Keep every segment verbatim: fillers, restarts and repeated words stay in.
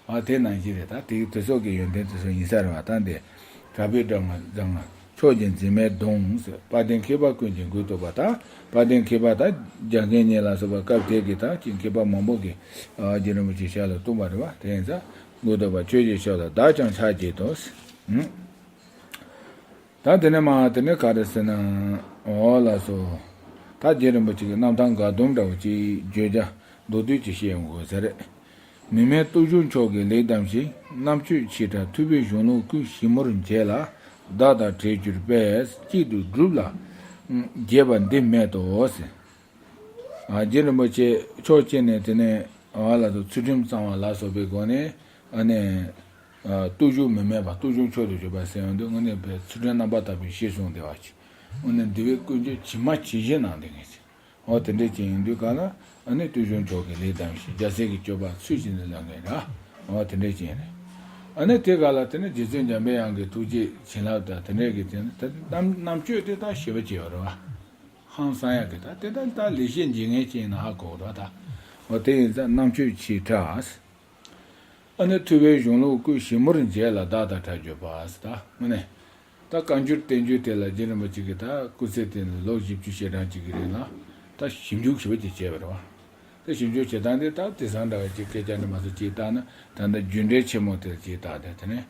ཨ་དེ་ནང་བཞིན་རེད། ད་དེ་དེ་སོགས་ཀྱི་ཡོན་ཏན་དེ་ཚོ་ཡིན་ས་རེད་བ། ད་འདི་གྲགས་པའི་སྒྲ་ང་ཟང་ང་ཕྱོགས་ཀྱི་འཛིན་མའི་གདོང་ཟེར། དཔལ་ལྡན་མཁས་པ་ཀུན་གྱི་མགུལ་གཏུགས་པ། ད་དཔལ་ལྡན་མཁས་པ་ད་རྒྱ་མཁན་ཉིད་ལ་སོགས་པ་སྐབས་དེ་གི་ད་ཀྱི་མཁས་པ་མང་པོ་གིས་ཨ་རྗེ་རིན་པོ་ཆེ་ཞབས་ལ་གཏུགས་པ་རེད་བ། དེ་ཡིན་ཙང་མགུལ་གཏུགས་པ་ཁྱོད་ཀྱི་ཕྱོགས་ལ་བདག་ཀྱང་ཕྱག་བགྱིད་དོ་ཟེར། ད་དེ་ནས་མ་དེ་ནས་ག་རེ་ཟེར་ན། འོ་ལགས་སོ། ད་རྗེ་རིན་པོ་ཆེ་གི་རྣམ་ཐར་འགའ་དུམ་འདྲ་བོ་ཅིག་བརྗོད་བྱ་མདོར་བསྡུས་ཅིག་བཤད་ཡོང་དགོས་ས་རེད། མི་མེད་སྟོབས་བཞུགས་མཆོག་གིས་ལེགས་གདམས་ཤིང་། རྣམ་དཔྱོད་ཆེ་ཕྲ་ཐུབ་པའི་གཞུང་ལུགས་ཀུན། ཞིབ་མོར་མཇལ་ལ་བདག་དང་འཕྲད་གྱུར་པས། གཅིག་ཏུ་སྒྲུབ་ལ་བགྱིས་པ་འདི་མེད་དོ་ཟེར། ཨ་རྗེ་རིན་པོ་ཆེ་ཕྱོགས་གཅིག་ནས་དེ་ནས་ཨ་ལ་དང་ཚུལ་ཁྲིམས་གཙང་བ་ལ་སོགས་པའི་སྒོ་ནས་ཨ་ནས་ཨ་སྟོབས་བཞུགས་མི་མེད་པ་སྟོབས་བཞུགས་མཆོག་ཏུ་གྱུར་པ་ཟེར་ཡོང་དུས་དངོས་གནས་པའི་ཚུལ་ཁྲིམས་རྣམ་པར་དག་པའི་ཞེས་གསུངས་བསྡད་པ་ཅིག་དངོས་གནས་འདི་བའི་ཀུན་སྤྱོད་ཇི་མ་ཇི་བཞིན་གནང་བསྡད་མཁན་ཅིག་འོ་དེ་འདྲས་ཅིག་ཡིན་དུས་ག་ལ་ཨ་ནི་སྟོབས་བཞུགས་མཆོག་གིས་ལེགས་གདམས་ཤིང་། རྒྱལ་སྲས་ཀྱི་སྤྱོད་པ་ཚུལ་བཞིན་དུ་ལེགས་མཁན་ར། འོ་དེ་འདྲས་ཅིག་ཡིན་རེད། ཨ་ནི་དེ་ག་ལ་དེ་ནི་རྗེ་བཙུན་འཇམ་པའི་དབྱངས་ཀྱི་ཐུགས་རྗེ་བྱིན་རླབས་དང་དེ་འདྲས་ཀྱི་དེ་ནི་དེ་རྣམ་རྣམ་དཔྱོད་དེ་དག་ཞེ་པོ་ཅིག་ཡོད་རེད་བ། ཧང་སང་ཡག་གི་ད་དེ་ལྟར་ད་ལེགས་བཤད་འཇིགས་མཁན་ཅིག་ཡིན་ན་ཧ་གོ་གི་རེད་ད། འོ་དེ་ཡིན་ཙང་རྣམ་དཔྱོད་ཆེ་ཕྲ། ཨ་ནི་ཐུབ་པའི་གཞུང་ལུགས་ཀུན། ཞིབ་མོར་མཇལ་ལ་བདག་དང་འཕྲད་གྱུར་པ་ཟེར། ད་དངོས་གནས་ད་བཀའ་འགྱུར་བསྟན་འགྱུར་དེ་ལ་རྗེ་རིན་པོ་ཆེ་གིས་ད་སྐུ་ཚེ་དེ་ནི་ལོ་བཞི་བཅུ་ཞེ་གྲངས་ཅིག་གི་རིང་ལ་ད་ཞིབ་འཇུག་ཞེ་པོ་ཅིག་བྱས་པ་རེད་བ། ད་ཞིབ་འཇུག་བྱེད་སྟངས་དེ་ད་དེང་སང་འདྲ་བ་ཅིག་སྐད་ཆ་འདྲ་མ་སོགས་ཅིག་བཏང་ན་ད་ལྟ་རྒྱུ་འབྲས་ཆེན་མོ་དེ་ཅིག་བཏང་སྟེ་དེ་ནས།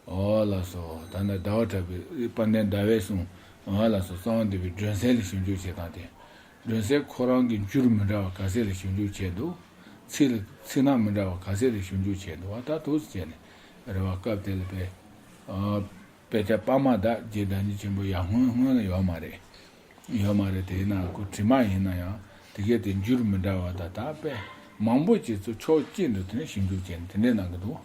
འོ་ལགས་སོ། ད་ནི་ཟླ་བ་གྲགས་པའི་དཔལ་ལྡན་ཟླ་བས་གསུངས། འོ་ལགས་སོ། གསང་བ་འདུས་པའི་སྒྲོན་གསལ་ལ་ཞིབ་འཇུག་བྱེད་སྟངས་དེ། སྒྲོན་གསལ་ཁོ་རང་གི་འགྱུར་མི་འདྲ་བ་ག་ཚད་ལ་ཞིབ་འཇུག་བྱས་འདུག་ཚིག་ལ་ཚིག་སྣ་མི་འདྲ་བ་ག་ཚད་ལ་ཞིབ་འཇུག་བྱས་འདུག་བ། ད་འདུག་སེ་བྱས་ནས་རེད་བ། སྐབས་དེ་ལ་དཔེ་ཨ་དཔེ་ཆ་དཔར་མ་དག་རྗེ་བདག་ཉིད་ཆེན་པོ་ཡར་སྔོན་སྔོན་ལ་ཡོད་མ་རེད། ཡོད་མ་རེད། དེས་ན་ཁོ་བྲིས་མ་ཡིན་ན་ཡང་དེ་གས་དེ་འགྱུར་མི་འདྲ་བ་དང་ད་དཔེ་མང་པོ་ཅིག་ཚུར་ཕྱོགས་གཅིག་ཏུ་དེ་ནས་ཞིབ་འཇུག་བྱས་ནས་དེ་འདྲས་གནང་གི་འདུག་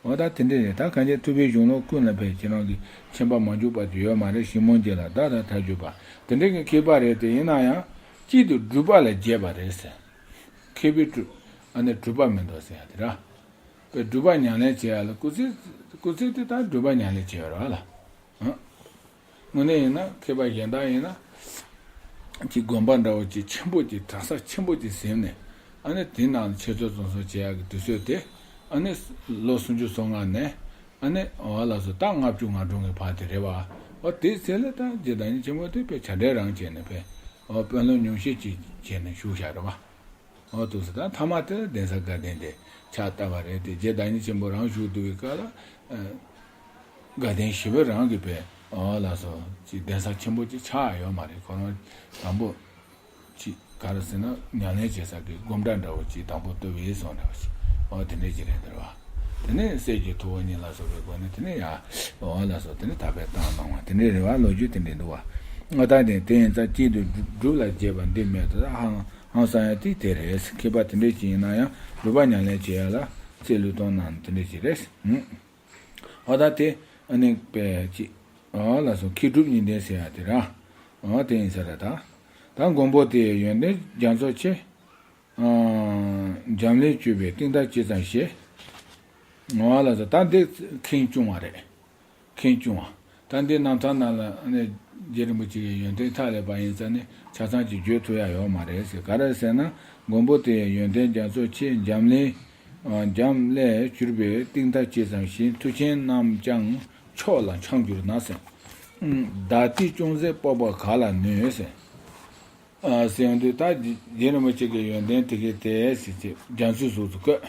འོ་ད་དེ་འདྲས་རེད། ད་གང་ཅི་ཐུབ་པའི་གཞུང་ལུགས་ཀུན་ལ་ཕན་ཁྱེད་རང་གི་མཁྱེན་པ་མ་འཇུག་པ་དེ་ཡོད་མ་རེད། ཞིབ་མོར་མཇལ་ལ་བདག་དང་འཕྲད་གྱུར་པ། དེ་འདྲས་ཀྱི་མཁས་པ་རེད། དེ་ཡིན་ན་ཡང་གཅིག་ཏུ་སྒྲུབ་པ་ལ་བགྱིས་པ་རེད་ཟེར། མཁས་པའི་སྒྲུབ་ཨ་ནི་སྒྲུབ་པ་མི་འདུག་ཟེར་ཡ་དེ་ར། དཔེ་སྒྲུབ་པ་ཉམས་ལེན་བྱེད་ཡ་ལ་སྐུ་ཚེ་སྐུ་ཚེ་དེ་ད་སྒྲུབ་པ་ཉམས་ལེན་བྱེད་ཡ་རེད་བ་ལ། ཨ། དངོས་གནས་ཡིན་ན་མཁས་པ་གཞན་དག་ཡིན་ན། ཅིག་དགོན་པ་འདྲ་བོ་ཅིག་ཆེན་པོ་ཅིག་གྲྭ་ས་ཆེན་པོ་ཅིག་ཟིན་ནས། ཨ་ནི་དེ་ནང་ཆོས་ཚོགས་འཛོམས་སོགས་བྱེད་ཡག་གི་དུས་ཚོད་དེ། ཨ་ནི་ལོ་སུམ་ཅུ་སོ་ལྔ་ནས། ཨ་ནི་འོ་ལགས་སོ། ད་ལྔ་བཅུ་ང་དྲུག་གི་བར་དེ་རེད་བ། འོ་དེའི་ཚེ་ལ་ད་རྗེ་བདག་ཉིད་ཆེན་པོ་དེ་དཔེ་བྱ་བྲལ་རང་བྱས་ནས་དཔེ། འོ་དཔོན་སློབ་ཉུང་ཤས་ཅིག་བྱས་ནས་བཞུགས་བཞག་རེད་བ། འོ་འདུག་སེ་ད་མཐའ་མ་དེ་ལ་གདན་ས་དགའ་ལྡན་དེ་ཕྱག་བཏབ་པ་རེད་དེ། རྗེ་བདག་ཉིད་ཆེན་པོ་རང་བཞུགས་འདུག་པའི་སྐབས་ལ། ཨ། དགའ་ལྡན་ཞི་བའི་རང་གི་དཔེ། འོ་ལགས་སོ། ཅིག་གདན་ས་ཆེན་པོ་ཅིག་ཆགས་ཡོད་མ་རེད། ཁོ་རང་དང་པོ་ཅིག་ག་རེ་ཟེར་ན་ཉམས་ལེན་བྱེད་ས་གི་སྒོམ་གྲྭ་འདྲ་བོ་ཅིག་དང་པོ་བཏབ་པ་ཡིན་སོང་འདྲ་བོ་ཅིག་འོ་དེ་འདྲས་ཅིག་རེད་འདུག་བ། དེ་ནས་སྲས་ཀྱི་ཐུ་བོ་གཉིས་ལ་སོགས་པའི་སྒོ་ནས་དེ་ནས་ཡ། འོ་ལགས་སོ། དེ་ནས་ད་དཔེ་བཏང་གནང་བ་དེ་འདྲས་རེད་བ། ལོ་རྒྱུས་དེ་འདྲས་འདུག་བ། འོ་ད་དེ་དེ་ཡིན་ཙང་གཅིག་ཏུ་སྒྲུབ་ལ་བགྱིས་པ་འདི་མེད་དོ། ད་ཧང་ཧང་སང་ཡ་དེ་དེ་རེད། མཁས་པ་དེ་འདྲས་ཅིག་ཡིན་ན་ཡང་སྒྲུབ་པ་ཉམས་ལེན་བྱེད་ཡ་ལ་རྩལ་བློས་གཏོང་གནང་དེ་འདྲས་ཅིག་རེད། ཧུམ། འོ་ད་དེ་ཨ་ནི་དཔེ་ཅིག་འོ་ལགས་སོ། མཁས་གྲུབ་གཉིས་ལྡན་ཟེར་ཡ་དེ་ར། འོ་དེ་ཡིན་ས་རེད་ད། ད་མགོན་པོ་དེ་ཡི་ཡོན་ཏན་རྒྱ་མཚོ་ཆེ། ཨ། འབྱམས་ཀླས་གྱུར་པའི་གཏིང་མཐའ་ཇི་ཙམ་ཞེས། འོ་ལགས་སོ། ད་འདི་མཁན་ཆུང་བ་རེད། མཁན་ཆུང་བ། ད་འདི་རྣམ་ཐར་ནང་ལ་ཨ་ནི་རྗེ་རིན་པོ་ཆེ་གི་ཡོན་ཏན་ཐག་ལས་པ་ཡིན་ཙང་ནི་ཆ་ཚང་ཅིག་བརྗོད་ཐུབ་ཡ་ཡོད་མ་རེད་ཟེར། ག་རེ་ཟེར་ན། མགོན་པོ་དེ་ཡི་ཡོན་ཏན་རྒྱ་མཚོ་ཆེ། འབྱམས་ཀླས། ཨ། འབྱམས་ཀླས་གྱུར་པའི་གཏིང་མཐའ་ཇི་ཙམ་ཞེས། མཐུ་ཆེན་རྣམས་ཀྱང་མཆོག་ལ་འཆང་གྱུར་ན་ཟེར། ཨུམ། བདག་ལྟས་ཅུང་ཟད་དཔོག་པ་ག་ལ་ནུས་ཟེར། ཨ། ཟེར་དུས་ད་རྗེ་རིན་པོ་ཆེ་གི་ཡོན་ཏན་དེ་གའི་དེ་ཟེར་ཅིག་རྒྱ་མཚོའི་གཟུགས་སུ་བཀོད།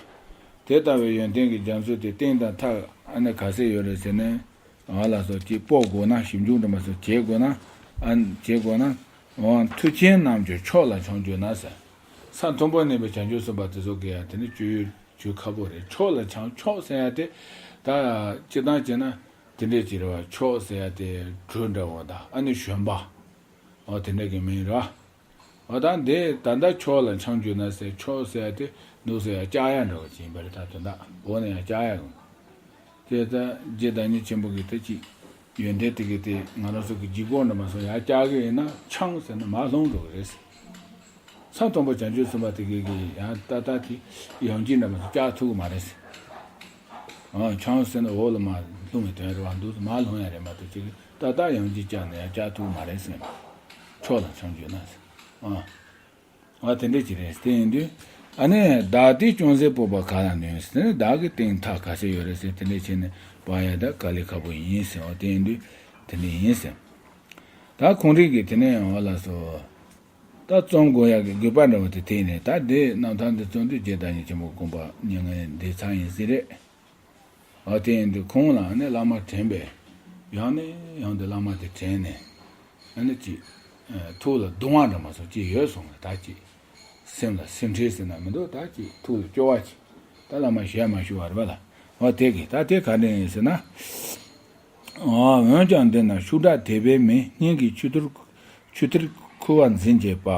དེ་ལྟ་བུའི་ཡོན་ཏན་གྱི་རྒྱ་མཚོ་དེ་གཏིང་དང་མཐའ་ཨ་ནི་ག་ཚད་ཡོད་རེད་ཟེར་ནས། ཨ་ལགས་སོ། ཅིག་དཔོག་དགོས་ན། ཞིབ་འཇུག་འདྲ་མ་སོགས་བྱེད་དགོས་ན། ཨ། བྱེད་དགོས་ན། འོ་མཐུ་ཆེན་རྣམས་ཀྱང་མཆོག་ལ་འཆང་གྱུར་ན་ཟེར། ས་མཐོན་པོ་གནས་པའི་བྱང་ཆུབ་སེམས་དཔའ་དེ་ཚོ་གི་ཡང་དེ་ནི་སྤྱོད་ཡུལ་ཁག་པོ་རེད། མཆོག་ལ་འཆང་། མཆོག་ཟེར་ཡ་དེ་ད་སྤྱིར་བཏང་བྱས་ན་དེ་འདྲས་ཅིག་རེད་བ། མཆོག་ཟེར་ཡ་དེ་གྲུ་འདྲ་བོ་དང་ཨ་ནི་བཞོན་པ། འོ་དེ་འདྲ་གི་མིང་རེད་བ། འོ་ད་འདི་ད་ལྟ་མཆོག་ལ་འཆང་གྱུར་ན་ཟེར། མཆོག་ཟེར་ཡ་དེ་འདུག་ཟེར་ཡ་ལྕགས་ཡ་འདྲ་བོ་ཅིག་ཡིན་པ་རེད། ད་དོན་དག་འོ་ན་ཡང་ལྕགས་ཡ་ཡོང་། དེ་ལྟར་རྗེ་བདག་ཉིད་ཆེན་པོ་གི་དེ་ཅིག་ཡོན་ཏན་དེ་གི་དེ་ང་རང་ཚོ་གི་ལྗིད་ཁོག་འདྲ་མ་སོང་ཡར་བཀྱག་གི་ཡིན་ན་འཆང་ཟེར་ན་མར་ལྷུང་འགྲོ་གི་རེད་ཟེར། ས་མཐོན་པོ་བྱང་ཆུབ་སེམས་དཔའ་དེ་གི་གི་ཡང་ཏག་ཏག་དེ་ཡང་ལྗིད་འདྲ་མ་སོང་བཀྱག་ཐུབ་གི་མ་རེད་ཟེར། ཨ། འཆང་ཟེར་ན་འོག་ལ་མར་ལྷུང་བའི་དོན་རེད་བ། འདུག་མར་ལྷུང་ཡ་རེད་མ་གཏོགས་ཅིག་ཏག་ཏག་ཡང་ལྗིད་བཀྱག་ན་ཡང་བཀྱག་ཐུབ་གི་མ་རེད་ཟེར། མཆོག་ལ་འཆང་གྱུར་ན་ཟེར། ཨ། ཨ། དེ་འདྲས་ཅིག་རེད། དེ་ཡིན་དུས་ ཨ་ནི་བདག་དེ་ཅུང་ཟད་སྤོབས་པ་ག་ལ་ནུས་ཟེར་ནས། བདག་གི་སྟེང་ཐག་ག་ཚོད་ཡོད་རེད་ཟེར། དེ་འདྲ་བྱས་ནས་སྤང་ཡ་ད་དཀའ་ལས་ཁག་པོ་ཡིན་ཟེར་བ་དེ་ཡིན་དུས་དེ་འདྲ་ཡིན་ཟེར། ད་ཁོང་རིགས་ཀྱིས་དེ་ནས་ཡང་བ་ལ་སོ། ད་རྩོམ་དགོས་ཡག་གི་དགོས་པ་འདྲ་བོ་དེ་དེ་ནས། ད་འདི་རྣམ་ཐར་འདི་རྩོམ་དུས་རྗེ་བདག་ཉིད་ཆེན་པོ་དགོངས་པ་མྱ་ངན་འདས་ཚར་ཡིན་ཟེར་རེད། ཨ་དེ་ཡིན་དུས་ཁོང་ལ་ནི་བླ་མ་དྲན་པས། ཡང་ནས་ཡང་དུ་བླ་མ་དེ་དྲན་ནས། ཨ་ནི་ཅིག་ཨ་ཐུགས་ལ་གདུང་བ་འདྲ་མ་སོང་ཅིག་ཡོད་སོང་། ད་ཅིག་སེམས་ལ་སེམས་ཁྲལ་ཟེར་ན་མི་འདུག་ད་ཅིག་ཐུགས་ལ་སྐྱོ་བ་ཅིག་ད་བླ་མ་ཞལ་མ་ཞུ་བ་རེད་པ་ལ། ཨ་དེ་གི་ད་དེ་ག་འདྲ་ཡིན་ཟེར་ན། འོན་ཀྱང་འདི་ན་ཤུགས་དྲག་དད་པས་མིན། སྙིང་གི་ཆུ་ཐིགས་ཆུ་ཐིགས་ཁུ་བ་འཛིན་བྱེད་པ།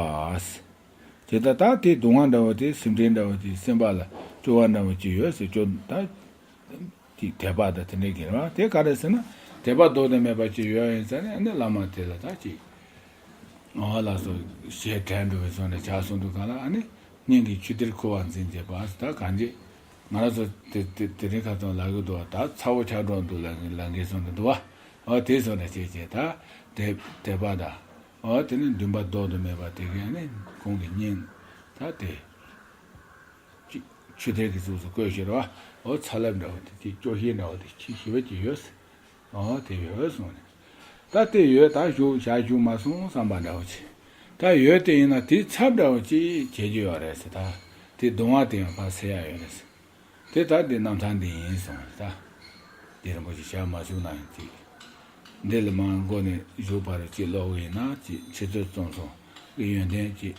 དེ་ལྟ་ད་དེ་གདུང་བ་འདྲ་བོ་དེ། སེམས་ཁྲལ་འདྲ་བོ་དེ། སེམས་པ་ལ་སྐྱོ་བ་འདྲ་བོ་ཅིག་ཡོད་ཟེར། སྐྱོ་ད་ཅིག་དད་པ་དང་དེ་འདྲའི་གི་རེད་པ། དེ་ག་རེ་ཟེར་ན་དད་པ་ལྡོག་ཏུ་མེད་པ་ཅིག་ཡོད་ཡིན་ཟེར་ནས། ཨ་ནི་བླ་མ་དེ་ལ་ད་ཅིག་ཨ་ལགས་སོ་ཞེས་དྲན་འགྲོ་བའི་བཟོ་འདྲ་ཆགས་སོང་དུས་ག་ལ། ཨ་ནི་སྙིང་གི་ཆུ་གཏེར་ཁུ་བ་འཛིན་བྱེད་པ། ད་གང་ཅི་ང་རང་ཚོ་དེ་དེ་དེ་རིང་ཁ་སང་ལབ་ཀྱི་འདུག་བ། ད་ཚ་བོ་ཆགས་འགྲོ་འདུག་ལབ་ལབ་མཁན་བཟོ་འདྲ་འདུག་བ། ཨ་དེ་བཟོ་འདྲ་བྱས་བྱས་ད་དད་དད་པ་དང་། ཨ་དེ་ནི་འདུན་པ་ལྡོག་ཏུ་མེད་པ་དེ་གས་ནི་ཁོང་གི་སྙིང་ད་དེ་ཅིག་ཆུ་གཏེར་གྱི་གཟུགས་སུ་བཀོད་ཤེས་ར་བ། ཨོ་ཚ་ལབ་འདྲ་བ་དེ་ཅིག་སྐྱོ་ཤས་འདྲ་བ་དེ་ཅིག་ཞི་བ་ཅིག་ཡོད། ཨོ་དེ་ཡོད་གསུངས་ནས། ད་དེ་ཡོད་ད་བཞུགས་བཞག་བཞུགས་མ་སོང་བསམ་པ་འདྲ་བ་ཅིག་ད་ཡོད་དེ་ཡིན་ན་དེའི་ཚབ་འདྲ་བ་ཅིག་བྱེད་རྒྱུ་ཡོད་རེད་ཟེར། ད་དེ་གདུང་བ་དེ་ཡང་ཕར་སེལ་ཡ་ཡོད་རེད་ཟེར། དེ་ད་དེ་རྣམ་ཐར་འདི་ཡིན་གསུངས་རེད། ད་དེ་རིན་པོ་ཆེ་ཞལ་མ་བཞུགས་ན་ཡང་ཅིག་འདི་ལ་མར་མགོ་ནས་གཞུག་བར་ཅིག་ཀློག་གི་ཡིན་ན་ཅིག་འཆད་རྩོད་རྩོམ་གསུམ་གྱི་ཡོན་ཏན་ཅིག་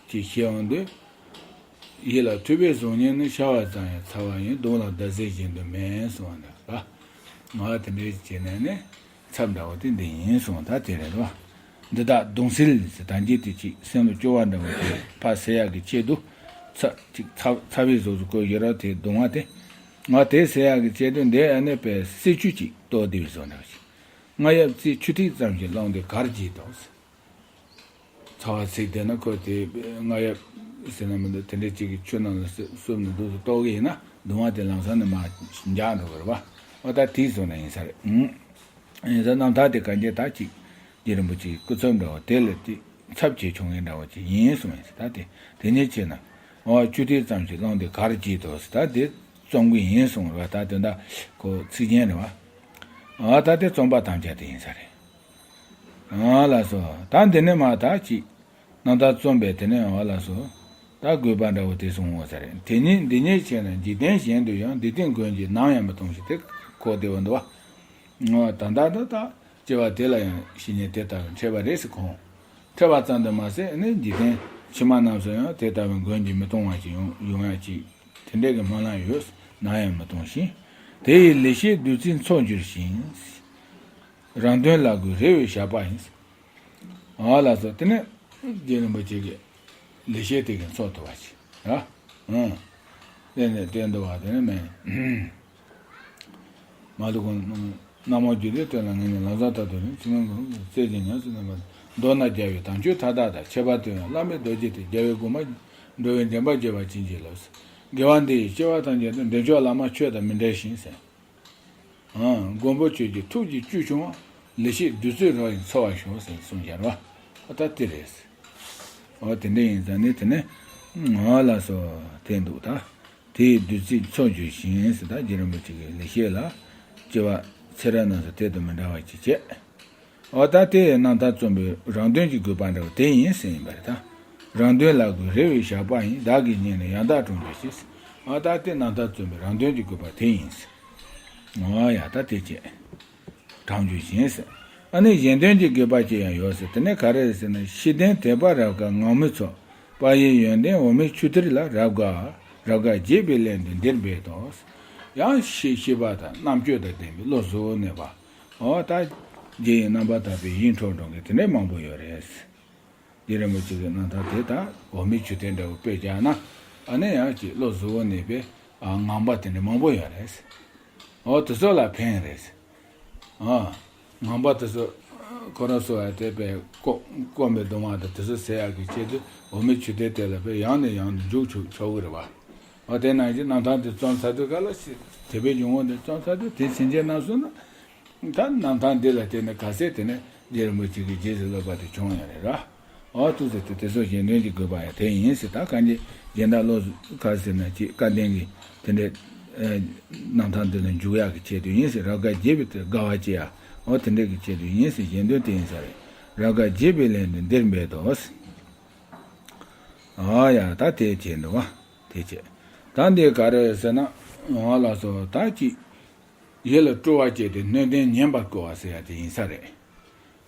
ཅིག་ཤེས་འོང་དུས། ཡིད་ལ་ཐུབ་པའི་གཟུགས་བརྙན་ནི། ཤ་བ་ཙམ་ཡང་ཚ་བ་ཡིན། གདུང་ལ་ཟླ་ཟེར་བཞིན་དུ་མེད་གསུངས་པ་འདྲ་བ། ང་དེ་འདྲའི་བྱས་ནས་ནི་ཚབ་འདྲ་བོ་དེ་འདི་ཡིན་གསུངས། ད་དེ་རེད་བ། འདི་དག་གདུང་སེལ་ཟེར། ད་འདི་དེ་ཅིག་སེམས་ལ་སྐྱོ་བ་འདྲ་བོ་དེ་ཕར་སེལ་ཡག་གི་ཆེད་དུ་ཚ་ཅིག་ཚ་ཚ་བའི་གཟུགས་སུ་བཀོད་ཡོད་ར། དེ་གདུང་བ་དེ་ང་དེ་སེལ་ཡག་གི་ཆེད་དུ་འདི་ཨ་ནི་པའི་སེ་ཆུ་ཅིག་གཏོར་བསྡད་པའི་བཟོ་འདྲ་བ་ཅིག་རྔ་ཡབ་རྩེའི་ཆུ་ཐིགས་ཙམ་ཞིག་བླངས་ཏེ་གར་གྱིས་དང་། ཚ་བ་ཚིག་དེ་ན་ཁོ་དེ་རྔ་ཡབ་ཟེར་ན་མི་འདུག་དེ་འདྲའི་ཅིག་གི་ཆུ་ནང་ལ་བསུབ་ནས་འདུག་སུ་གཏོར་གི་ཡིན་ན་གདུང་བ་དེ་ལམ་སང་ནས་མར་འཇགས་འགྲོ་གི་རེད་བ། ཨོ་ད་དེའི་བཟོ་འདྲ་ཡིན་ས་རེད། ཨུམ། ཡིན་ས་རྣམ་ཐར་དེ་གང་ཅི་ད་ཅིག་རྗེ་རིན་པོ་ཆེའི་སྐུ་ཚབ་འདྲ་བོ་དེ་ལ་དེ་ཚབ་བྱེད་ཆོག་མཁན་འདྲ་བོ་ཅིག་ཡིན་གསུངས་ཡིན་ས། ད་དེ་དེ་ནས་བྱས་ན་ཨོ་ཆུ་ཐིགས་ཙམ་ཞིག་བླངས་ཏེ་གར་གྱིས་དང་ཟེར། ད་དེ་རྩོམ་གི་ཡིན་གསུངས་རེད་བ། ད་དེ་འདྲ་ཁོ་ཚིག་རྒྱན་རེད་བ། ཨོ་ད་དེ་རྩོམ་པ་དམ་བཅའ་དེ་ཡིན་ས་རེད། ཨ་ལགས་སོ། ད་འདི་ནས་མར་ད་ཅིག་རྣམ་ཐར་རྩོམ་པའི་དེ་ནས་ཨ་ལགས་སོ། ད་དགོས་པ་འདྲ་བོ་དེ་གསུངས་འོང་ས་རེད། དེ་ཉིད་འདི་ཉིད་བྱས་ན་འཇིག་རྟེན་གཞན་དུ་ཡང་། འདི་སྟེང་མགོན་གྱིས་ནམ་ཡང་མི་གཏོང་ཞིང་། དེ་གོ་བདེ་བོ་འདུག་བ། ད་ལྟ་ད་ལྟ་སྐྱེ་བ་དེ་ལ་ཡང་བཤེས་གཉེན་དེ་ལྟ་བུ་འཕྲད་པ་རེད་ཟེར་ཁོང་། འཕྲད་པ་ཙམ་དུ་མ་ཟད་ནི་འཇིག་རྟེན་ཕྱི་མ་རྣམས་སུ་ཡང་དེ་ལྟ་བུའི་མགོན་གྱིས་མི་གཏོང་བ་ཞིག་ཡོང་ཡོང་ཡ་ཅིག་དེ་འདྲའི་གི་སྨོན་ལམ་ཡོད། ནམ་ཡང་མི་གཏོང་ཞིང་། དེ་ཡི་ལེགས་བཤད་བདུད་རྩིས་འཚོ་འགྱུར་ཞིང་། རང་དོན་ལ་དགོས་རེ་བའི་ཞགས་པ་ཡིན། ཨ་ལགས་སོ། དེ་ནས་རྗེ་རིན་པོ་ཆེ་གི་ལེགས་བཤད་དེ་གི་འཚོ་ཐུབ་པ་ཞིག་ར། ཨང་། དེ་ནས་དེ་འདུག་བ་དེ་ནས་མེད། མ་ལུས་གོང་། གནམ་འོག་རྒྱུ་འབྲས་དོན་ལ་ངེས་ནས། ལམ་བཟང་ཐོབ་ཏུ་ནི་ཕྱི་ནང་གི་རྩེ་གཅིག་ཉམས་སུ་ལེན་པ། མདོར་ན་རྒྱལ་བའི་དམ་ཆོས་མཐའ་དག་དང་། ཁྱད་པར་དུ་ཡང་བླ་མེད་རྡོ་རྗེ་སྟེ། རྒྱལ་བའི་དགོངས་པ་འགྲོ་བའི་འདྲེན་པར་བྱེད་པ་བྱིན་གྱིས་རློབས། དགེ་བ་འདི་ཡིས་སྐྱེ་བ་ཐམས་ཅད་དུ། འདྲེན་མཆོག་བླ་མ་ཆོས་དང་མི་འབྲལ་ཞིང་ཟེར། ཨང་། མགོན་པོ་ཁྱོད་ཀྱི་ཐུགས་ཀྱི་བཅུད་ཕྱུང་བ། ལེགས་བཤད་བདུད་རྩིའི་རོ་ཡིས་འཚོ་བར་ཤོག་ཟེར་གསུངས་བཞག་ར། ཨ་ད་དེ་རེད། ཨོ་དེ་འདྲ་ཡིན་ཙང་ནི་དེ་ནས་ཨོ་ལགས་སོ་དེ་འདུག་ད། དེ་ཡི་བདུད་རྩིས་འཚོ་འགྱུར་ཞིང་ཟེར། ད་རྗེ་རིན་པོ་ཆེ་གི་ལེགས་བཤད་ལ་སྐྱེ་བ་ཚེ་རབས་རྣམས་སུ་དེ་དང་མི་འབྲལ་བ་ཅིག་བྱས། ཨོ་ད་དེ་ཡི་རྣམ་ཐར་རྩོམ་པའི་རང་དོན་གྱི་དགོས་པ་འདྲ་བོ་དེ་ཡིན་ཟེར་ཡིན་པ་རེད་ད། རང་དོན་ལ་དགོས་རེ་བའི་ཞགས་པ་ཡིན། བདག་གི་སྙིང་ནི་ཡང་དག་དྲུང་འཇུག་ཅིང་། ཨོ་ད་དེ་རྣམ་ཐར་རྩོམ་པའི་རང་དོན་གྱི་དགོས་པ་དེ་ཡིན་ཟེར། ཨོ་ཡ་ད་དེ་བྱས། དྲང་རྒྱུ་ཡིན་ཟེར། ཨ་ནི་གཞན་དོན་གྱི་དགོས་པ་ཅི་ཡང་ཡོད་ཟེར། དེ་ནི་ག་རེ་ཟེར་ན། ཤེས་ལྡན་དད་པ་རབ་དཀར་ངང་མོའི་ཚོགས། དཔལ་ཡེ་ཡོན་ཏན་འོ་མའི་ཆུ་གཏེར་ལ། རབ་དགའ་རབ་དགའ་དགྱེས་པའི་སླད་དུ་འདིར་འབད་དོ། ཡང་ཤེས་ཤེས་པ་དང་རྣམ་དཔྱོད་དང་ལྡན་པའི་བློ་གཟུ་བོར་གནས་པ། འོ་ད་རྗེ་ཡི་རྣམ་པར་དག་པའི་ཡིད་འཕྲོག་འགྲོ་མཁན་དེ་འདྲ་མང་པོ་ཡོད་རེད། རྗེ་རིན་པོ་ཆེ་གི་རྣམ་ཐར་དེ་དག་འོ་མའི་ཆུ་གཏེར་འདྲ་བོ་དཔེ་བཞག་ན། ཨ་ནི་ཡང་ཅིག་བློ་གཟུ་བོར་གནས་པའི་ངང་པ་དེ་འདྲ་མང་པོ་ཡོད་རེད། འོ་དེ་ཚོ་ལ་ཕན་རེད། ཨ། ངང་པ་དེ་ཚོ་ཁོ་རང་ཚོ་ཡང་དེ་དཔེ་སྐོམ་སྐོམ་པའི་གདུང་བ་དང་དེ་ཚོ་སེལ་ཡག་གི་ཆེད་དུ་འོ་མའི་ཆུ་གཏེར་དེ་ལ་དཔེ་ཡང་ནས་ཡང་དུ་འཇུག་ཆོག་ཆོག་གི་རེད་བ། འོ་དེ་ནང་བཞིན་རྣམ་ཐར་དེ་རྩོམ་ཚར་དུས་ག་ལ་ཞིག་དེ་དཔེ་ཡོང་བ་འདི་རྩོམ་ཚར་དུས་དེ་ཕྱིན་ཆད་ན་སོང་ན། ད་རྣམ་ཐར་འདི་ལ་བརྟེན་ནས་ག་ཚད་དེ་ནས་རྗེ་རིན་པོ་ཆེ་གི་རྗེས་སུ་སློབ་པ་དེ་བྱུང་ཡོད་རེད་ར། འོ་ཐུགས་ཟེར་དེ་དེ་ཚོ་གཞན་དོན་གྱི་དགོས་པ་ཡང་དེ་ཡིན་ཟེར། ད་གང་ཅི་ གཞན་དག་བློ་ག་ཟེར་ན་ཅིག་སྐལ་ལྡན་གྱི་དེ་འདྲའི་རྣམ་ཐར་འདི་ལ་འཇུག་ཡག་གི་ཆེད་དུ་ཡིན་ཟེར། རབ་དགའ་རྒྱས་པའི་དེ་དགའ་བ་སྐྱེ་ཡ་འོ་དེ་འདྲའི་གི་ཆེད་དུ་ཡིན་ཟེར། གཞན་དོན་དེ་ཡིན་ས་རེད། རབ་དགའ་རྒྱས་པའི་ལན་དུ་འདིར་འབད་དོ། ཨ་ཡ་ད་དེ་བྱས་འདུག་བ། དེ་བྱས། ད་འདི་ག་རེ་ཟེར་ན། འོ་ལགས་སོ། ད་ཅིག་ཡིད་ལ་སྤྲོ་བ་སྐྱེས་ཏེ་སྣོད་ལྡན་ཉན་པར་བསྐུལ་བ་ཟེར་ཡ་དེ་ཡིན་ས་རེད།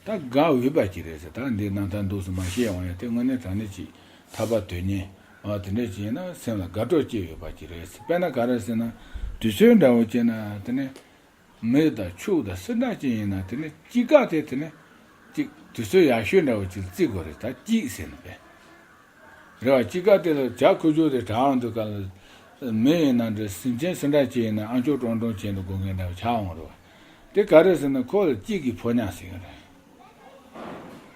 ད་དགའ་འོས་པ་ཅིག་རེད་ཟེར། ད་འདི་རྣམ་ཐར་འདུག་སེ་མ་ཤེས་འོང་ཡ་དེ་དངོས་གནས་དྲང་གནས་ཅིག་ཐར་པ་དོན་གཉེར་ཨ་དེ་འདྲ་ཅིག་ཡིན་ན་སེམས་ལ་དགའ་སྤྲོ་སྐྱེ་འོས་པ་ཅིག་རེད་ཟེར། དཔེར་ན་ག་རེ་ཟེར་ན། དུས་ཚོད་འདྲ་བོ་སྐྱེས་ན་དེ་ནས། མི་དང་ཕྱུགས་དང་སུ་འདྲ་ཅིག་ཡིན་ན་དེ་ནི་དཔྱིད་ཀ་དེ་དེ་ནི་ཅིག་དུས་ཚོད་ཡག་ཤོས་འདྲ་བོ་ཅིག་བརྩི་དགོས་རེད། ད་དཔྱིད་ཟེར་ནི་པས་རེད་བ། དཔྱིད་ཀ་དེ་ལ་བྱ་ཁུ་བྱུག་དེ་དྲག་འདུག་ག་ལ། མི་ཡིན་ན་འདྲ་སེམས་ཅན་སུ་འདྲ་ཅིག་ཡིན་ན་ཨ་མཆོག་ཀྲོང་ཀྲོང་བྱས་འདུག་དགོས་མཁན་འདྲ་བོ་ཆགས་འོང་རེད་བ། དེ་ག་རེ་ཟེར་ན་ཁོ་ལ་དཔྱིད་ཀྱི་ཕོ་ཉ་ཟེར་གི་རེད།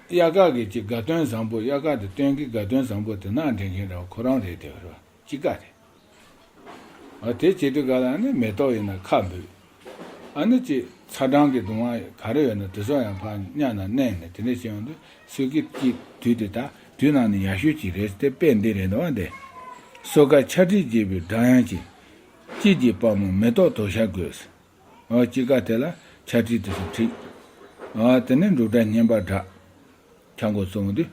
དབྱར་ཁ་གི་ཅིག་དགའ་སྟོན་བཟང་པོ། དབྱར་ཁ་དེ་སྟོན་གྱི་དགའ་སྟོན་བཟང་པོ་དེ་ནག་འདྲེན་མཁན་འདྲ་བོ་ཁོ་རང་རེད་དེ་རེད་བ། དཔྱིད་ཀ་དེ། ཨ་དེ་བྱེད་དུས་ག་ལ་ནི་མེ་ཏོག་ཡིན་ན་ཁ་འབུས། ཨ་ནི་ཅིག་ཚ་གྲང་གི་གདུང་བ་ག་རེ་ཡོད་ན་དེ་ཚོ་ཡང་ཕར་ཉར་ནས་མནན་ནས་དེ་འདྲ་བྱེད་ཡོང་དུས་སྲོད་ཀྱི་དཀྱིལ་དུས་དེ་ད་དུས་ནང་ནས་ཡག་ཤོས་ཅིག་རེད། དེ་དཔེ་འདི་རེད་འདུག་ཨ་འདི། སོ་ཁ་ཆར་དྲི་རྒྱས་པའི་སྒྲ་དབྱངས་ཀྱིས། དཔྱིད་ཀྱི་དཔལ་མོ་མེ་ཏོག་དོ་ཤལ་དགོད། ཨ་དཔྱིད་ཀ་དེ་ལ་ཆར་དྲི་དེ་ཚོ་འཁྲིགས། ཨ་དེ་ནས་འབྲུག་སྒྲ་སྙན་པ་སྒྲོག་ཆ་མགོ་བཙུགས་འདུག་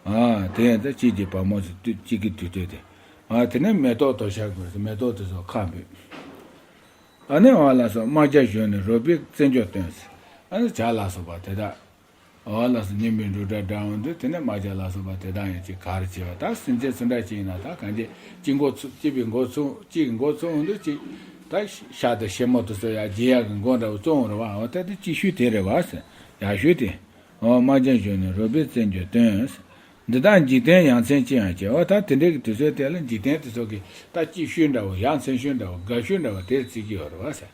ཨ་དེ་ཡང་ད་དཔྱིད་ཀྱི་བ་མོ་ཟེར་དུས་དཔྱིད་ཀྱི་དུས་ཚོད་དེ། ཨ་དེ་ནས་མེ་ཏོག་དོ་ཤལ་དགོད་ཟེར། མེ་ཏོག་དེ་ཚོ་ཁ་འབུས། ཨ་ནི་འོ་ལགས་སོ། རྨ་བྱ་གཞོན་ནུ་རོལ་པའི་རྩེད་འཇོ་སྟོན་ཟེར། ཨ་ནི་བྱ་ལ་སོགས་པ་དེ་དག་འོ་ལགས་སོ། སྙན་པའི་འབྲུག་སྒྲ་སྒྲོག་འོང་དུས་དེ་ནས་རྨ་བྱ་ལ་སོགས་པ་དེ་དག་ཡང་ཅིག་ག་རེ་བྱེད་པ། ད་སེམས་ཅན་སུ་འདྲ་ཅིག་ཡིན་ན་ད་གང་ཅི་དཔྱིད་མགོ་ཚུགས། དཔྱིད་པའི་མགོ་ཚུགས། དཔྱིད་ཀྱི་མགོ་ཚུགས་འོང་དུས་ཅིག་ད་ཤ་དང་ཤ་མོ་དེ་ཚོ་ཡར་རྒྱས་ཡག་གི་མགོ་འདྲ་བོ་བཙུགས་འོང་རེད་བ། འོ་ད་དེ་དཔྱིད་ཤུལ་དེ་རེད་བ་ཟེར། ཡག་ཤོས་དེ། འོ་རྨ་བྱ་གཞོན་ནུ་རོལ་པའི་རྩེད་འཇོ་སྟོན། འདི་དག་འཇིག་རྟེན་ཡ་མཚན་ཅི་ཡང་བྱེད། འོ་ད་དེ་འདྲའི་གི་དུས་ཚོད་དེ་ལ་འཇིག་རྟེན་དེ་ཚོ་གི་ད་སྐྱིད་ཤོས་འདྲ་བོ། ཡ་མཚན་ཤོས་འདྲ་བོ། དགའ་ཤོས་འདྲ་བོ་དེ་བརྩི་གི་ཡོད་རེད་བ་ཟེར།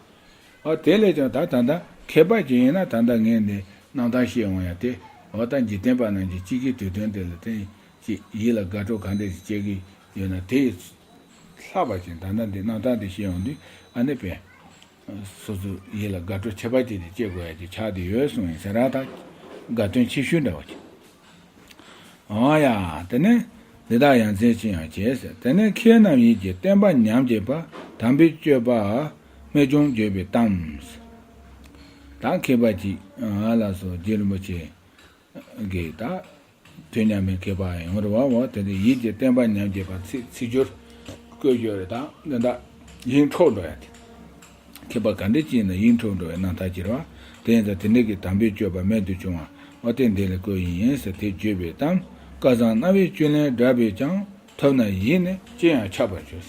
འོ་དེ་ལས་ཀྱང་ད་ད་ལྟ་མཁས་པ་ཅིག་ཡིན་ན་ད་ལྟ་ངས་འདི་རྣམ་ཐར་བཤད་འོང་ཡ་དེ། འོ་ད་འཇིག་རྟེན་པ་རྣམས་ཀྱི་སྐྱིད་ཀྱི་དུས་སྟོན་དེ་ལ་བརྟེན་ཅིག་ཡིད་ལ་དགའ་སྤྲོ་ག་འདྲ་ཞིག་སྐྱེ་གི་ཡོད་ན། དེ་ཡི་ལྷག་པ་ཅིག་ད་ལྟ་འདི་རྣམ་ཐར་འདི་བཤད་འོང་དུས་ཨ་ནི་པས། སོ་སོའི་ཡིད་ལ་དགའ་སྤྲོ་ཁྱད་པར་ཅན་དེ་སྐྱེ་དགོས་ཡ་ཅིག་ཆགས་བསྡད་ཡོད་གསུངས་ཡིན་ཟེར་ར། ད་དགའ་སྟོན་ཆེ་ཤོས་འདྲ་བ་ཅིག་འོ་ཡ། དེ་ནས་འདི་དག་ཡ་མཚན་ཅི་ཡང་བྱེད་ཟེར། དེ་ནས་མཁས་རྣམས་ཡིད་ཀྱི་བརྟན་པ་ཉམས་བྱེད་པ། དམ་པའི་སྤྱོད་པ་རྨད་བྱུང་བརྗོད་པའི་གཏམ། ད་མཁས་པ་ཅིག་ཨ་ལགས་སོ། རྗེ་རིན་པོ་ཆེ། གི་ད་དུས་མཉམ་པའི་མཁས་པ་ཡོང་རེད་བ། འོ་དེ་ནི་ཡིད་ཀྱི་བརྟན་པ་ཉམས་བྱེད་པ། ཚིག་ཚིག་སྦྱོར་བཀོད་ཡོད་རེད། ད་འདི་འདྲ་ཡིད་འཕྲོག་འགྲོ་ཡ་དེ། མཁས་པ་ག་འདྲ་ཅིག་ཡིན་ན་ཡིད་འཕྲོག་འགྲོ་བའི་རྣམ་ཐར་ཅིག་རེད་བ། དེ་ཡིན་ཙང་དེ་འདྲ་གི་དམ་པའི་སྤྱོད་པ་རྨད་དུ་བྱུང་བ་འོ་དེ་འདི་ལ་བཀོད་ཡིན་ཟེར། དེ་བརྗོད་པའི་གཏམ། སྐལ་བཟང་རྣ་བའི་བཅུད་ལེན་བསྒྲགས་པས་ཀྱང་། ཐོབ་ན་ཡིད་ནི་ཅི་ཡང་ཆགས་པར་འགྱུར།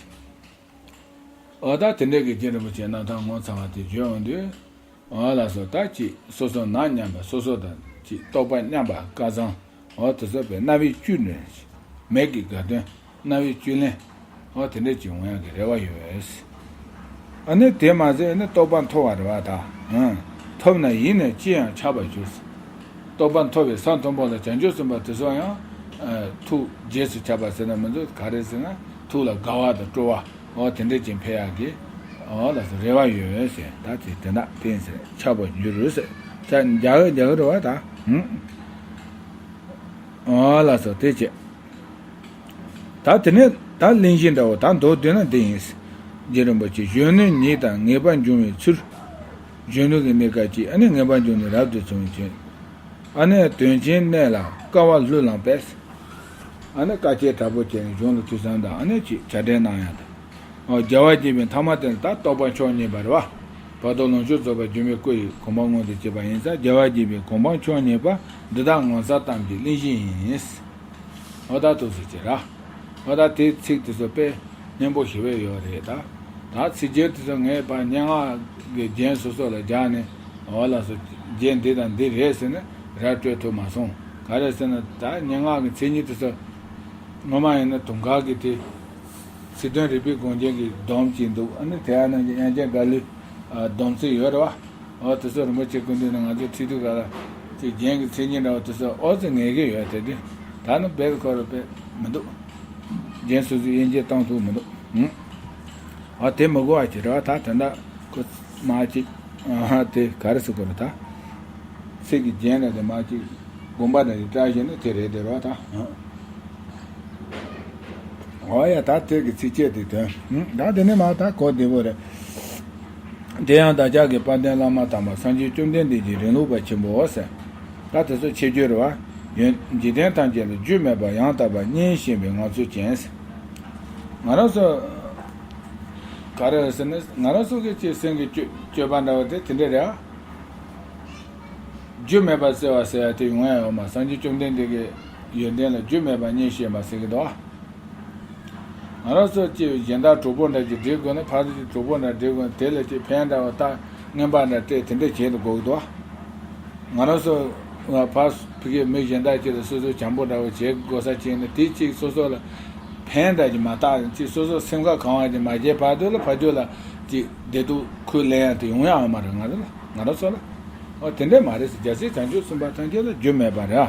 འོ་ད་དེ་འདྲ་གི་རྗེ་རིན་པོ་ཆེའི་རྣམ་ཐར་ངོ་མཚར་བ་དེ་བརྗོད་འོང་དུས། འོ་ལགས་སོ། ད་ཅིག་སོ་སོ་ནང་མཉམ་པ། སོ་སོ་དང་ཅིག་རྟོགས་པ་མཉམ་པ། སྐལ་བཟང་། འོ་དེ་ཚོ་བའི་རྣ་བའི་བཅུད་ནས་མིག་གི་དགའ་སྟོན། རྣ་བའི་བཅུད་ལེན། འོ་དེ་འདྲ་ཅིག་འོང་ཡག་གི་རེ་བ་ཡོད། ཨ་ནི་དེ་མ་ཟད་ནི་རྟོགས་པ་མཐོ་བ་རེད་བ་ད། ཨང་། ཐོབ་ན་ཡིད་ནི་ཅི་ཡང་ཆགས་པར་འགྱུར། རྟོགས་པ་མཐོ་བའི་ས་མཐོན་པོ་ལ་བྱང་ཆུབ་སེམས་དཔའ་དེ་ཚོ་ཡང་ཨ་ཐུགས་རྗེས་སུ་ཆགས་པ་ཟེར་ན་མི་འདུག་ག་རེ་ཟེར་ན་ཐུགས་ལ་དགའ་བ་དང་སྤྲོ་བ་འོ་དེ་འདྲ་ཅིག་འཕེལ་ཡག་གི་འོ་ལགས་སོ་རེ་བ་ཡོད་ཟེར། ད་དེ་དེ་འདྲ་བསྟན་ཟེར། ཆགས་པར་འགྱུར་ཟེར། ད་རྒྱ་གི་རྒྱ་གི་རེད་བ་ད། ཧུམ། འོ་ལགས་སོ། དེ་བྱས། ད་དེ་ནས་ད་གླེང་གཞི་འདྲ་བོ་ད་མདོར་བསྡུས་ན་འདི་ཡིན། རྗེ་རིན་པོ་ཆེ་གཞོན་ནུ་ཉིད་དང་ངེས་པར་འབྱུང་བའི་ཚུལ། གཞོན་ནུ་གི་གནས་སྐབས་ཀྱི་ཨ་ནི་ངེས་པར་འབྱུང་ནས་རབ་ཏུ་བྱུང་བའི་ཚུལ། ཨ་ནི་དོན་ཆེན་གནད་ལ་དཀའ་བ་ལྷུར་བླངས་པས། ཨ་ནི་དཀའ་སྤྱད་དྲག་པོ་བྱས་ནས་གཞུང་ལ་ཐོས་བསམ་དང་ཨ་ནི་ཅིག་བྱ་བྲལ་གནང་ཡག་དང་། འོ་རྒྱལ་བ་དགྱེས་པའི་མཐའ་མ་དེ་ལ་ད་རྟོགས་པ་མཆོག་བརྙེས་པ་རེད་བ། བར་དོ་ལོངས་སྤྱོད་རྫོགས་པ་སྒྱུ་མའི་སྐུ་ཡི་གོ་འཕང་མངོན་དུ་བྱེད་པ་ཡིན་ཙང་རྒྱལ་བ་དགྱེས་པའི་གོ་འཕང་མཆོག་བརྙེས་པ་འདི་དག་ངོ་མཚར་གཏམ་གྱི་གླེང་གཞི་ཡིན། འོ་ད་ཐུགས་སུ་ཆེ་ར། འོ་ད་དེའི་ཚིག་དེ་ཚོ་དཔེ་སྙན་པོ་ཞེ་པོ་ཡོད་རེད་ད། ད་ཚིག་སྦྱོར་དེ་ཚོ་ངས་ཕར་སྙན་ངག་གི་རྒྱན་སོ་སོ་ལ་སྦྱར་ནས་འོ་ལགས་སོ། རྒྱན་འདི་དང་འདི་རེད་ཟེར་ནས་ར་སྤྲོད་ཐུབ་མ་སོང་། ག་རེ་ཟེར་ན་ད་སྙན་ངག་གི་མཚན་ཉིད་དེ་ཚོ་ངོ་མ་ཡིན་ན་དུང་དཀར་གྱི་དེ། ཚིག་དོན་རིག་པའི་སྒོ་འབྱེད་ཀྱི་སྡོམ་གཅིག་འདུག་ཨ་ནི་དེ་ཡང་ན་དབྱངས་ཅན་དགའ་ལོའི་སྡོམ་ཚིག་ཡོད་རེད་བ། འོ་དེ་ཚོ་རིན་པོ་ཆེ་སྐུ་མདུན་ནས་ང་ཚོ་ཁྲིད་དུས་ག་ལ་ཅིག་རྒྱན་གྱི་མཚན་ཉིད་འདྲ་བོ་དེ་ཚོ་ཨོ་ཙི་ངེས་ཀྱི་ཡོད་དེ་དུས་ད་ནི་བེད་ཁོ་ར་བེད་མི་འདུག་རྒྱན་སོ་སོའི་དབྱེ་འབྱེད་གཏོང་ཐུབ་མི་འདུག་ཨ་དེ་མི་དགོས་པ་ཅིག་རེད་བ། ད་དེ་འདྲ་ཁོ་མ་ཅིག་ཨ་དེ་ག་རེ་ཟེར་དགོས་རེད་ད། ཚིག་གི་རྒྱན་ལ་དེ་མ་ཅིག་དགོངས་པ་འདྲ་ཞིག་བཀྲལ་བཞིན་ན་དེ་རེད་དེ་རེད་བ་ད། ཨོ་ཡ། ད་དེ་གི་ཚིགས་བཅད་དེ་དོན། ཧུམ། ད་དེ་ནས་མར་ད་གོ་བདེ་པོ་རེད། དེ་ཡང་བདག་ཅག་གི་དཔལ་ལྡན་བླ་མ་དམ་པ་སངས་རྒྱས་བཅོམ་ལྡན་འདས་ཀྱི་རིང་ལུགས་པ་ཆེན་པོའོ་ཟེར། ད་དེ་ཚོ་ཆེ་བརྗོད་རེད་བ། ཡོན། འཇིག་རྟེན་ཐམས་ཅད་ལ་རྒྱུ་མེད་པར་ཡང་དག་པར་བརྙེས་བཞིན་པའི་ངང་ཚུལ་ཅན་ཟེར། ང་རང་ཚོ་ག་རེ་ཟེར་ན། ང་རང་ཚོ་གི་ཅིག་སེམས་ཀྱི་སྤྱོད་སྤྱོད་པ་འདྲ་བ་དེ་དེ་འདྲ་རེད་ཨ། རྒྱུ་མེད་པར་བརྩེ་བ་ཟེར་ཡ་དེ་ཡོང་ཡ་ཡོད་མ། སངས་རྒྱས་བཅོམ་ལྡན་འདས་ཀྱི་ཡོན་ཏན་ལ་རྒྱུ་མེད་པར་བརྙེས་བཞིན་པ་ཟེར་གྱི་འདུག་ཨ། ང་རང་ཚོ་ཅིག་གཞན་དག་གྲོགས་པོ་འདྲ་ཅིག་སྒྲིག་དགོས་ན། ཕར་ཚུར་གྱི་གྲོགས་པོ་འདྲ་སྒྲིག་དགོས་ན། དེ་ལ་ཅིག་ཕན་འདྲ་བ་ད་རྔན་པ་འདྲ་སྤྲད། དེ་འདྲ་བྱེད་དུ་དགོས་ཀྱི་འདུག་ང་རང་ཚོ་ང་ཕར་ཕ་གི་མི་གཞན་དག་ཅིག་ལ་སོ་སོ་བྱམས་པོ་འདྲ་བོ་བྱེད་དགོས་ས་ཅིག་ནི། དེ་ཅིག་སོ་སོ་ལ་ཕན་འདྲ་ཅིག་མ་བཏགས། ཅིག་སོ་སོ་སེམས་ཁ་གང་བ་ཅིག་མ་བྱས་བར་དུ་ལ་ཕར་ཕྱོགས་ལ་ཅིག་བདེ་སྡུག་ཁུར་ལེན་ཡ་དེ་ཡོང་ཡ་ཡོད་མ་རེད། ང་རང་ལ། ང་རང་ཚོ་ལ། ཨོ་དེ་འདྲ་མ་རེད་ཟེར། རྒྱལ་སྲས་བྱང་ཆུབ་སེམས་དཔའ་ཐམས་ཅད་ལ་རྒྱུ་མེད་པ་རེད་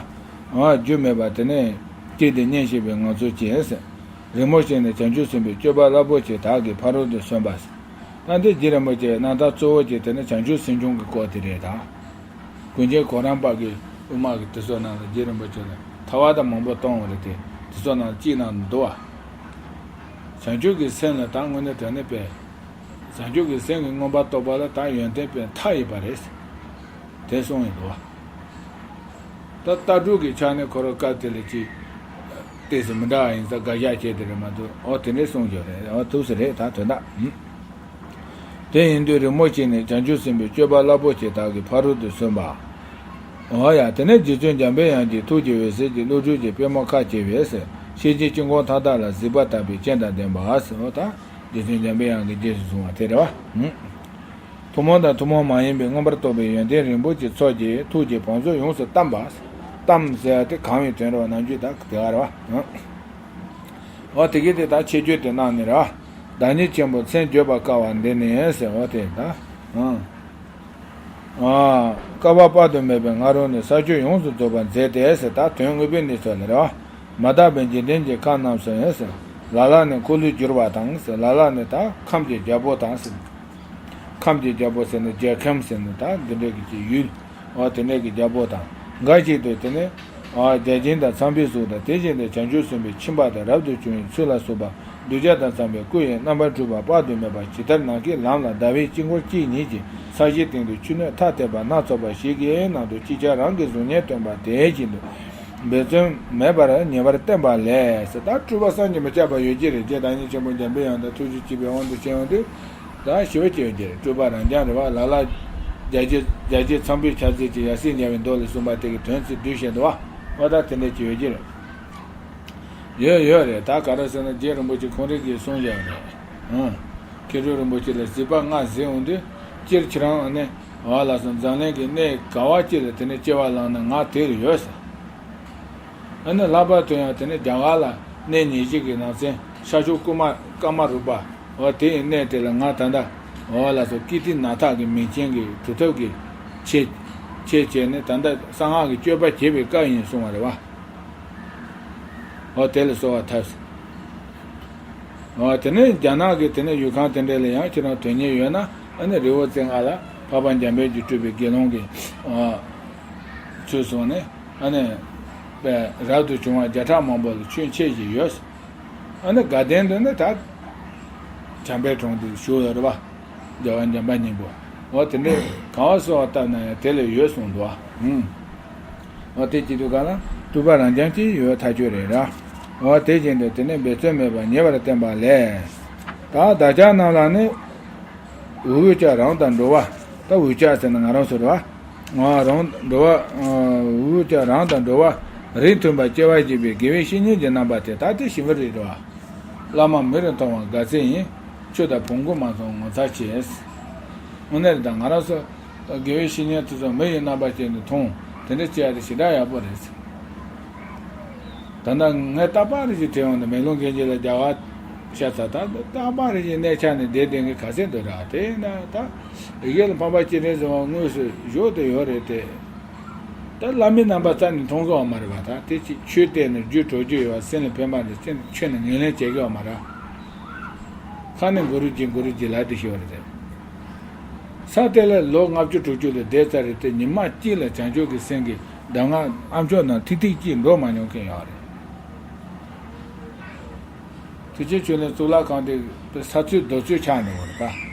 ཨ། རྒྱུ་མེད་པ་དེ་ནས་གཅིག་དེ་བརྙེས་བཞིན་པའི་ངང་ཚུལ་ཅན་ཟེར། རིང་མོ་ཞིག་ནས་བྱང་ཆུབ་སེམས་དཔའི་སྤྱོད་པ་རླབས་པོ་ཆེ་དག་གིས་ཕ་རོལ་ཏུ་སོན་པ་ཟེར། ད་འདི་རྗེ་རིན་པོ་ཆེའི་རྣམ་ཐར་གཙོ་བོ་ཅིག་དེ་ནི་བྱང་ཆུབ་སེམས་སྦྱོང་གི་སྐོར་དེ་རེད་ད། ཀུན་མཁྱེན་གོ་རམས་པ་གིས་དབུ་མ་གི་དེ་ཚོ་ནང་ལ་རྗེ་རིན་པོ་ཆེ་ལ་ཐ་བ་དང་མང་པོ་གཏོང་བ་རེད་དེ། དེ་ཚོ་ནང་གཅིག་ནང་འདུག་བ། བྱང་ཆུབ་ཀྱི་སེམས་ལ་ད་དངོས་གནས་དྲང་གནས་པའི། བྱང་ཆུབ་ཀྱི་སེམས་ཀྱི་མངོན་པར་རྟོགས་པ་ལ་ད་ཡོན་ཏན་དཔེ་མཐའ་ཡས་པ་རེད། དེ་གསུངས་ཡོད་དོ། ད་ལྟ་གྲུབ་ཀྱི་ཆ་ནས་ཁོ་རང་སྐབས་དེ་ལ་ཅིག་ཏོག་ཙམ་མི་འདྲ་བ་ཡིན་ཙང་དགག་བཞག་བྱས་དེ་རེད་མ་གཏོགས། ཨོ་དེ་འདྲས་གསུངས་ཡོད་རེད། ཨོ་ཐུགས་སུ་རེད་ད་དོན་དག་ཧུམ། དེ་ཡིན་དུས་རིང་མོ་ཞིག་ནས་བྱང་ཆུབ་སེམས་དཔའི་སྤྱོད་པ་རླབས་པོ་ཆེ་དག་གིས་ཕ་རོལ་ཏུ་སོན་པ། ཨོ་ཡ། དེ་ནས་རྗེ་བཙུན་འཇམ་པའི་དབྱངས་ཀྱི་ཐུགས་ཀྱི་འོད་ཟེར་གྱིས་བློ་གྲོས་ཀྱི་པད་མོ་ཁ་བྱེ་བས་ཟེར། ཤེར་ཕྱིན་དཀྱིལ་འཁོར་མཐའ་དག་ལ་གཟིགས་པ་ལྟ་བུའི་སྤྱན་དང་ལྡན་པ་ཟེར། ཨོ་ད་རྗེ་བཙུན་འཇམ་པའི་དབྱངས་ཀྱིས་རྗེས་སུ་བཟུང་བ་དེ་རེད་བ། ཧུམ། ཐུན་མོང་དང་ཐུན་མོང་མ་ཡིན་པའི་མངོན་པར་རྟོགས་པའི་ཡོན་ཏན་རིན་པོ་ཆེའི་ཚོགས་ཀྱིས་ཐུགས་ཀྱི་བང་མཛོད་ཡོངས་སུ་གཏམས་པ། གཏམས་ཟེར་བ་དེ་གང་བའི་དོན་རེད་བ། ནམ་རྒྱུན་ད་དེ་ག་རེད་བ། འོ་དེ་གི་དེ་ད་ཆེ་བརྗོད་དེ་གནང་ནི་རེད་བ། བདག་ཉིད་ཆེན་པོ་མཚན་བརྗོད་པར་དཀའ་བ་འདི་ནི་ཟེར་བ་དེ་ད། ཨང་། ཨ། བསྐལ་པ་དཔག་ཏུ་མེད་པའི་སྔ་རོལ་ནས། ས་ཕྱོགས་ཡོངས་སུ་རྫོགས་པར་མཛད་དེ་ཟེར། ད་དོན་དངོས་པོའི་གནས་ཚུལ་ལ་རེད་བ། མ་དག་པའི་འཇིག་རྟེན་གྱི་ཁམས་རྣམས་སུ་ཟེར། ལ་ལ་ནི་འཁོར་ལོས་སྒྱུར་བ་དང་ཟེར། ལ་ལ་ནི་ད་ཁམས་ཀྱི་རྒྱལ་པོ་དང་ཟེར། ཁམས་ཀྱི་རྒྱལ་པོ་ཟེར་ནི་རྒྱལ་ཁམས་ཟེར་ནི་ད་འདི་འདྲ་གི་ཅིག་ཡུལ། འོ་དེ་འདྲ་གི་རྒྱལ་པོ་དང་འགའ་ཞིག་ཏུ་དེ་ནི། འོ་བརྒྱ་བྱིན་དང་ཚངས་པའི་གཟུགས་དང་། དེ་བཞིན་དུ་བྱང་ཆུབ་སེམས་དཔའི་ཁྱིམ་པ་དང་རབ་ཏུ་བྱུང་བའི་ཚུལ་ལ་སོགས་པ་གདུལ་བྱ་དང་འཚམས་པའི་སྐུ་ཡི་རྣམ་པར་སྤྲུལ་པ་དཔག་ཏུ་མེད་པ་ཇི་ལྟར་ནམ་མཁའི་ལམ་ལ་ཟླ་བའི་དཀྱིལ་འཁོར་གཅིག་ཉིད་ཀྱི་ས་གཞིའི་སྟེང་དུ་ཆུ་སྣོད་ཐ་དད་པ་སྣ་ཚོགས་པ་ཞིག་གི་ནང་དུ་ཅིག་ཅར་རང་གི་གཟུགས་བརྙན་སྟོན་པ་དེ་བཞིན་དུ་འབད་བརྩོན་མེད་པར་ཉེ་བར་བསྟན་པ་ལས་ཟེར། ད་སྤྲུལ་པ་བསམ་གྱིས་མི་ཁྱབ་པ་ཡོད་ཀྱི་རེད། རྗེ་བདག་ཉིད་ཆེན་པོ་འཇམ་པའི་དབྱངས་དང་ཐུགས་རྗེ་ཆེན་པོའི་དབང་དུ་བྱས་ཡོང་དུས། ད་ཞི་བ་སྐྱེ་བའི་རྒྱུ་རེད། སྤྲུལ་པ་རང་རྐྱང་རེད་བ། ལ་ལ་རྒྱ་རྗེ་རྒྱ་རྗེ་ཚངས་པའི་ཕྱག་མཛོད་ཀྱི་ཡབ་སྲས་མཇལ་བའི་མདོ་ལས་གསུངས་པ་དེ་གི་དོན་ཚིག་བསྡུས་བཤད་འདུག་བ། འོ་ད་དེ་འདྲ་ཅིག་ཡོད་ཀྱི་རེད། ཡོད་ཡོད་རེད། ད་ག་རེ་ཟེར་ན་རྗེ་རིན་པོ་ཆེ་ཁོང་རང་གིས་གསུངས་བཞག་རེད། ཨང་། མཁས་གྲུབ་རིན་པོ་ཆེ་ལ་གཟིགས་པ་ལྔ་གཟིགས་འོང་དུས། སྤྱིར་ཁྱེད་རང་ནི་འོ་ལགས་སོ། འཛམ་གླིང་གི་གནས་ག་བ་ཅིག་ལ་དེ་ནས་སྐྱེ་བ་བླངས་ན་ང་དེར་ཡོད་ཟེར། ཨ་ནི་ལྷག་པར་དུ་ཡང་དེ་ནི་རྒྱ་གར་ལ་གནས་ཉེར་བཞི་གི་ནང་ཚན་ཤར་ཕྱོགས་ཀ་མ་ཀ་མ་རུ་པ། འོ་དེ་ཡི་གནས་དེ་ལ་ང་ད་ལྟ་འོ་ལགས་སོ་ཀིརྟི་ནཱ་ཐ་གི་མིང་ཅན་གྱི་གྲུབ་ཐོབ་ཀྱི་ཆེད་ཆེད་བྱས་ནས་ད་ལྟ་གསང་སྔགས་ཀྱི་སྤྱོད་པ་བྱེད་པའི་སྐབས་ཡིན་གསུང་བ་རེད་བ། འོ་དེ་ལ་གསོལ་བ་འཐབ། འོ་དེ་ནས་རྒྱ་ནག་གི་དེ་ནས་ཡུལ་ཁང་དེ་འདྲ་ལ་ཡང་ཁྱེད་རང་དོན་གཉེར་ཡོད་ན། ཨ་ནི་རི་བོ་རྩེ་ལྔ་ལ་འཕགས་པ་འཇམ་དཔལ་གྱིས་སྤྲུལ་པའི་དགེ་སློང་གི་ཨ་ཚུལ་བཟུང་ནས། ཨ་ནི་པའི་རབ་ཏུ་བྱུང་བ་བརྒྱ་ཕྲག་མང་པོ་ལ་ཆོས་འཆད་བཞིན་ཡོད། ཨ་ནི་དགའ་ལྡན་དུ་ནི་ད་བྱམས་པའི་གྲོང་དུ་བཞུགས་ཡོད་རེད་བ། རྒྱལ་བ་འཇམ་དཔལ་སྙིང་པོ། འོ་དེ་འདྲའི་གང་བ་གསོལ་བ་བཏབ་ན་ཡང་དེ་ལས་ཡོད་གསུངས་འདུག་བ། ཨུམ། འོ་དེ་བྱེད་དུས་ག་ལ་སྤྲུལ་པ་རང་རྐྱང་གཅིག་ཡོད་ཐག་ཆོད་རེད་ར། འོ་དེ་བཞིན་དུ་དེ་ནས་འབད་བརྩོན་མེད་པར་ཉེ་བར་བསྟན་པ་ལས། ད་བདག་ཅག་རྣམས་ལ་ནི། འུ་ཅག་རང་དང་འགྲོ་བ། ད་འུ་ཅག་ཟེར་ན་ང་རང་ཚོ་རེད་བ། ང་རང་འགྲོ་བ། འུ་ཅག་རང་དང་འགྲོ་བ་རིགས་མཐུན་པར་སྐྱེ་བར་བྱེད་པའི་དགེ་བའི་བཤེས་གཉེན་གྱི་རྣམ་པ་དེ་ད་དེ་ཞི་བ་རིགས་རེད་བ། བླ་མ་མི་རུ་མཐོང་བ་དགའ་ཚལ་ཡིན། ཆོས་དང་ཕུང་ཁུངས་མ་མཚུངས་ངོ་མཚར་ཆེ། དངོས་གནས་རེད། ད་ང་རང་ཚོ་དགེ་བའི་བཤེས་གཉེན་དེ་ཚོ་མི་ཡི་རྣམ་པ་ཅན་དུ་མཐོང་། དེ་འདྲ་བྱེད་ཡ་དེ་ཞེ་དྲག་ཡག་པོ་རེད། ད་ལྟ་ངས་རྟག་པར་ཅིག་དྲན་ཡོང་དུས། མེ་ལོང་གན་རྐྱལ་ལ་རྒྱ་གར་ཤ་ཚ་ད་རྟག་པར་ཅིག་གནས་ཆགས་ནས་བསྡད་བསྡད་མཁན་ག་ཚད་འདུག་ར། དེ་ཡིན་ན་ད་ཡི་གེ་ལ་ཕམ་པ་སྐྱེས་ཕྲེང་ཟེར་བ་དངོས་སུ་བཞུགས་བསྡད་ཡོད་རེད་དེ། ད་བླ་མའི་རྣམ་པ་རྩ་ནས་མཐོང་གི་ཡོད་མ་རེད་པ། ད་དེ་ཅིག་ཆོས་བསྟན་ནས་རྒྱུ་གྲོགས་རྒྱུ་ཡོད་པ། སེམས་ལ་ཕན་པ་འདི་ཅན་ཆོས་ནས་ངོས་ལེན་བྱེད་ཀྱི་ཡོད་མ་རེད། ཁ་ནས་གུ་རུ་ཇི་གུ་རུ་ཇི་ལབ་བསྡད་ཤོར་རེད། ས་དེ་ལ་ལོ་ལྔ་བཅུ་དྲུག་ཅུ་ལ་བསྡད་ཚར་རེད་དེ། ཉི་མ་གཅིག་ལ་བྱང་ཆུབ་ཀྱི་སེམས་ཀྱི་གདམས་ངག་ཨ་མཆོག་ནང་ཐིག་ཐིག་གཅིག་འགྲོ་མ་མྱོང་མཁན་ཡོད་རེད། པེ་ཅིན་ཆོས་གླིང་གཙུག་ལག་ཁང་དེ་ས་རྩོད་རྡོ་རྩོད་ཆགས་འགྲོ་བ་རེད་པ།